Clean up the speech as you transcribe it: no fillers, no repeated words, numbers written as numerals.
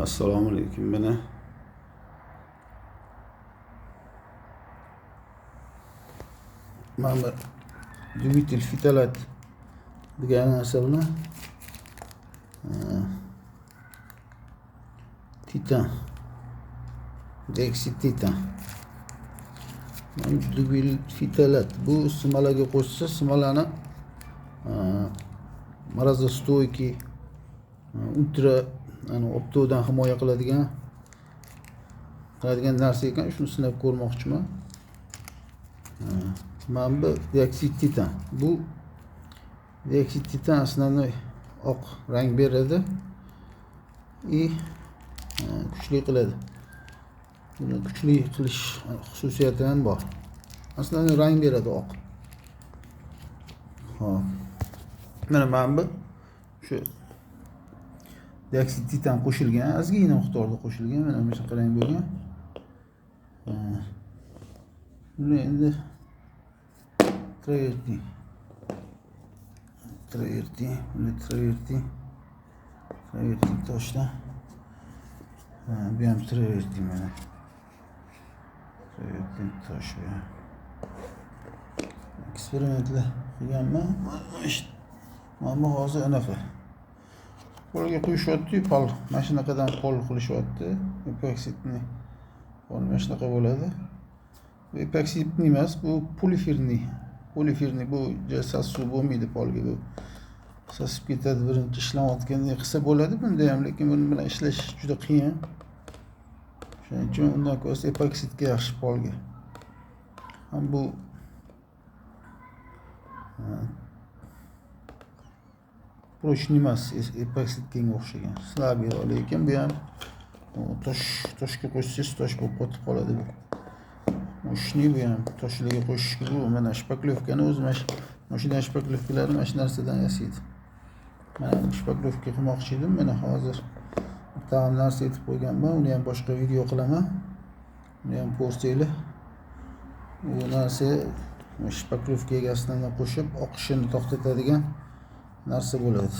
Assalomu alaykum. Mana mana dvigatel fitalat degan narsa bilan titan dioksid titan. Mana fitalat bu smolaga qo'shsa smolani морозостойкий, ultra oftobdan himoya qiladigan narsa ekan. Shuni sinab ko'rmoqchiman. Mana bu dioksid titan. Bu dioksid titan aslida oq rang beradi и kuchli qiladi. Buni kuchli qilish xususiyati ham bor. Aslida rang beradi oq. Xo'p. Mana bu shu dioksid titan qo'shilgan, ozgina miqdorda qo'shilgan. Mana shunaqa rang bo'lgan. Buni endi travertin. Buni travertin toshdan. Bu ham travertin mana. Travertin tosh bu ham. Eksperimentlar qilganman. Mana bu hozir anaqa. Polga quyishyapti, pol mana shunaqadan pol qilishyapti. Epoksidni pol mana shunaqa bo'ladi. Bu epoksidni emas, bu polifirni. Polifirni bu sasiq bo'lmaydi polga, bu sasib ketadi birinchi ishlayotganda qilsa bo'ladi bunda ham, lekin buni bilan ishlash juda qiyin. Shuning uchun undan ko'ra epoksidga yaxshi polga. Ham bu прочный emas, epoksidga o'xshagan. Slabий, lekin bu ham toshga qo'shsangiz tosh bo'lib qotib qoladi bu. Мощный bu ham toshlarga qo'shishga bu mana shpaklovkani o'zi mana shpaklovkalarni mana shu narsadan yasaydi. Mana shpaklovka qilmoqchi edim, mana hozir tag'in narsa etib qo'yganman, uni ham boshqa video qilaman. Uni ham ko'rsanglar. U narsa shpaklovkaga aslida qo'shib oqishini to'xtatadigan narsa bo'ladi.